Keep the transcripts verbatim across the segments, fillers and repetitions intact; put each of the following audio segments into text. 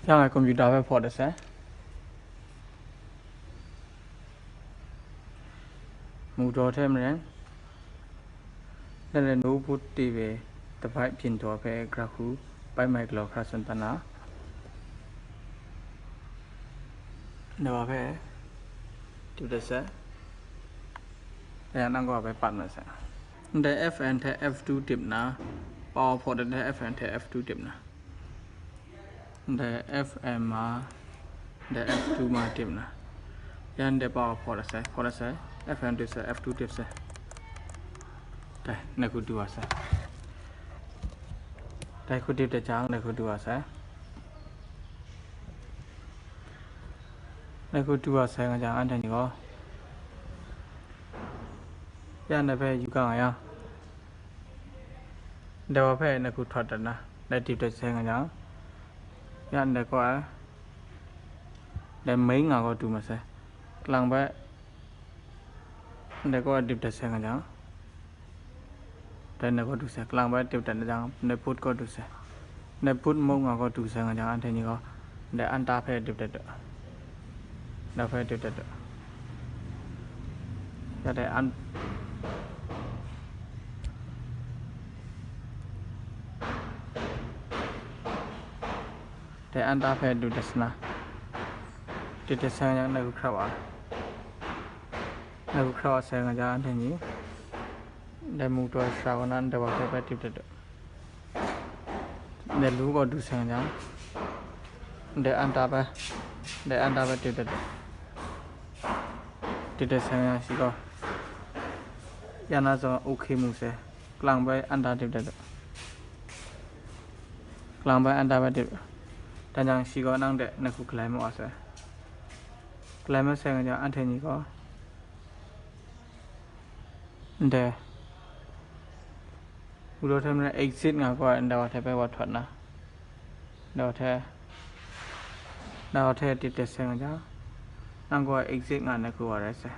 ရန်ကုန် ကွန်ပျူတာ ဘက် ဖော်တစဲ။ မူတော်ထဲမှာ လည်းလည်း notebook တွေပဲ တစ်ပိုက်ပြင်တော်ဖဲ ကြည့်ခု ပိုက်မိုက် ကလော် ခရစွန်တနာ နေပါဖဲ တူတစဲ။ ဒါကြောင့် နောက်ကွယ်ပဲ ပတ်မစဲ။ ဒီ F N ထဲ F two တစ်နာ PowerPoint ထဲ F N ထဲ F two တစ်နာ ဒီ F M မှာ ဒီ F two မှာ တစ်နာ ရန်ဒီ PowerPoint တစဲ PowerPoint တစဲ F N တစ်စဲ F two တစ်စဲ။ ဒါ နှစ်ခုတူပါစဲ။ ဒါ ခုတစ်တကြ နှစ်ခုတူပါစဲ။ နှစ်ခုတူပါစဲ ငါကြောင့် အန်ထန်ကြီးကို ရန်ဒီဖဲ ယူကငါရန် ဒီဝါဖဲ နှစ်ခုထွက်တနာ ဒီ တစ်တစဲ ငါကြောင့် ရန်ဒီကော ဒီ မိန်းငါကော တူမစဲ။ ကလင်ဘက် ဒီကော တစ်တစဲ ငါကြောင့် ဒီနှစ်ကော တူစဲ။ ကလင်ဘက် တစ်တစဲ ငါကြောင့် ဒီ put ကော တူစဲ။ ဒီ put မုံငါကော တူစဲ ငါကြောင့် အန်ထန်ကြီးကော ဒီ အန်တာဖဲ တစ်တစဲ ဒီဖဲ တစ်တစဲ ရန်ဒီ အန် ဒီအန်တာဖဲ ဒုတစဲ ဒုတစဲ ငါကြောင့် နှစ်ခုခရပ်ပါ နှစ်ခုခရပ်ပါစဲ ငါကြောင့် အန်ထန်ကြီး ဒီမူတော် ရှရာဝနန် ဒီဝါခဲပဲ တစ်တစဲ ဒီလူကော ဒုစဲ ငါကြောင့် ဒီအန်တာပဲ ဒီအန်တာပဲ တစ်တစဲ တစ်တစဲ ငါရှိကော ရန်နာဇော် အိုခေးမူစဲ ကလင်ဘဲ အန်တာ တစ်တစဲ ကလင်ဘဲ အန်တာပဲ တစ် တန်ကြောင့် ရှိကော နန်းတဲ့ နှစ်ခု ကလင်မူအစဲ ကလင်မူစဲ ငါကြောင့် အန်ထန်ကြီးကော ဒီ ဥရောထဲမှာ exit ငါကော ဒီဝါထဲပဲ ဝါထွက်နာ ဒီဝါထဲ ဒီဝါထဲ တစ်တစဲ ငါကြောင့် နန်းကော exit ငါ နှစ်ခု ဝါရဲစဲ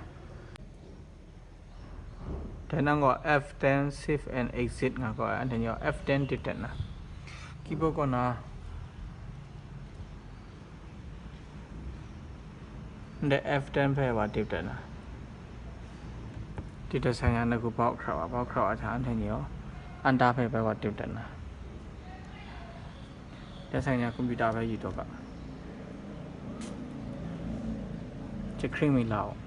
ဒီနန်းကော F ten save and exit ငါကော အန်ထန်ကြီး F ten တစ်တစဲ နာ ကီးဘိုးကော နာ ဒီ F ten ဖဲဝါ တစ်တစဲ နာ တစ်တစဲ ငါ နှစ်ခု ပေါက်ခရပ်ပါ ပေါက်ခရပ်ပါ ချာ အန်ထန်ကြီးရော အန်တာဖဲပဲ ဝါ တစ်တစဲ နာ ဒီစဲ ငါ ကွန်ပျူတာပဲ ယူတော့က ချက်ခရင်းမီလာအောင်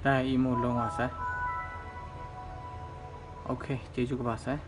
ဒါအီးမေးလ် လုံးဝစဲ။ โอเค ကျေးဇူးကဘၣ်စဲ။